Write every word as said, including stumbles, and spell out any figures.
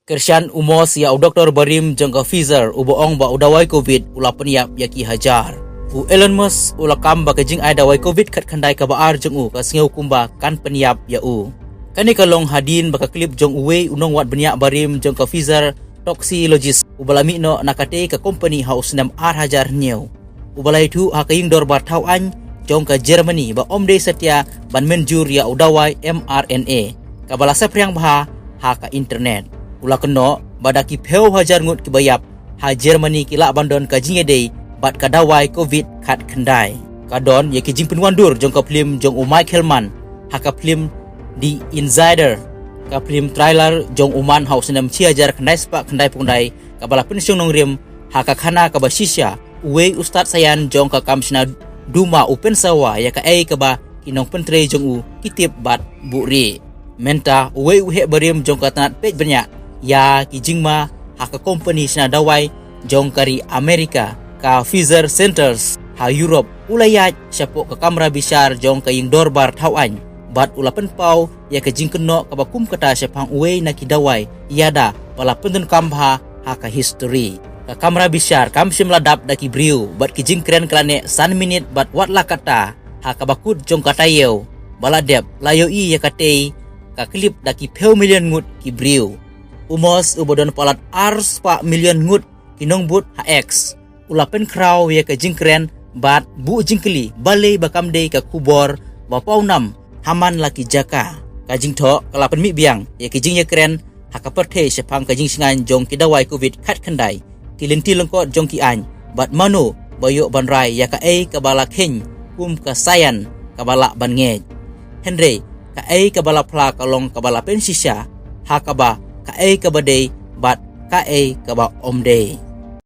Kyrshan u Musk ïa u doktor barim jong ka Pfizer uba ong ba u dawai covid u la pynïap ïa ki hajar. U Elon Musk u la kam ba ka jingai dawai covid khatkhyndai kaba ar jong u ka sngew kumba kan pynïap ïa u. Kane ka long hadien ba ka clip jong uwei u nongwad bniah barim jong ka Pfizer toxicologist uba la mih noh na katei ka company ha u snem ar hajar hynñiew, uba la ïathuh ha ka ïing dorbar thaw aiñ jong ka Germany ba ym dei satia ban mynjur ïa u dawai mRNA kaba la saphriang bha ha ka internet. U la kynnoh ba da ki phew hajar ngut kiba ïap ha Germany ki lah ban don ka jingïadei bad ka dawai covid khatkhyndai. Ka don ïa ki jingpynwandur jong ka phlim jong u Michael Mann ha ka phlim The Insider, ka phlim thriller jong u Mann ha u snem shi hajar khyndai spah khyndai phew khyndai kaba la pynshong nongrim ha ka khana kaba shisha. Uwei u stad saïan jong ka kam shna duma u pynsawa ïa kaei kaba ki nongpyntrei jong u ki tip bad buhrieh. Mynta uwei u heh barim jong ka tnat peit bniah ïa ki jingma ha ka company shna dawai jong ka ri America, ka Pfizer Centers ha Europe, u la ïaid shapoh ka kamra bishar jong ka ïing dorbar thaw aiñ bad u la pynpaw ïa ka jingkynnoh kaba kum kata shaphang uwei na ki dawai ïada ba la pyndonkam bha ha ka history. Ka kamra bishar kam shym la dap da ki briew bad ki jingkren ka la neh san minit bad wat la katta ha kaba kut jong ka taïew ba la dep la ïohi ïa katei ka clip da ki phew million ngut ki briew. U Musk uba don palat ar spah million ngut ki nongbud ha X u la pynkhraw ïa ka jingkren bad buh jingkylli balei ba kam dei ka khubor ba pawnam ha man la ki jaka. Ka jingthoh ka la pynmih biang ïa ki jingïakren ha ka pyrthei shaphang ka jingshngaiñ jong ki dawai covid khatkhyndai, ki lynti lyngkot jong ki aiñ bad mano ba ïoh ban rai ïa kaei kaba la kheiñ kum ka saïan kaba lah ban ngeit. Hynrei kaei kaba la phla ka long kaba la pynshisha ha kaba kaei kaba dei bad kaei kaba ym dei.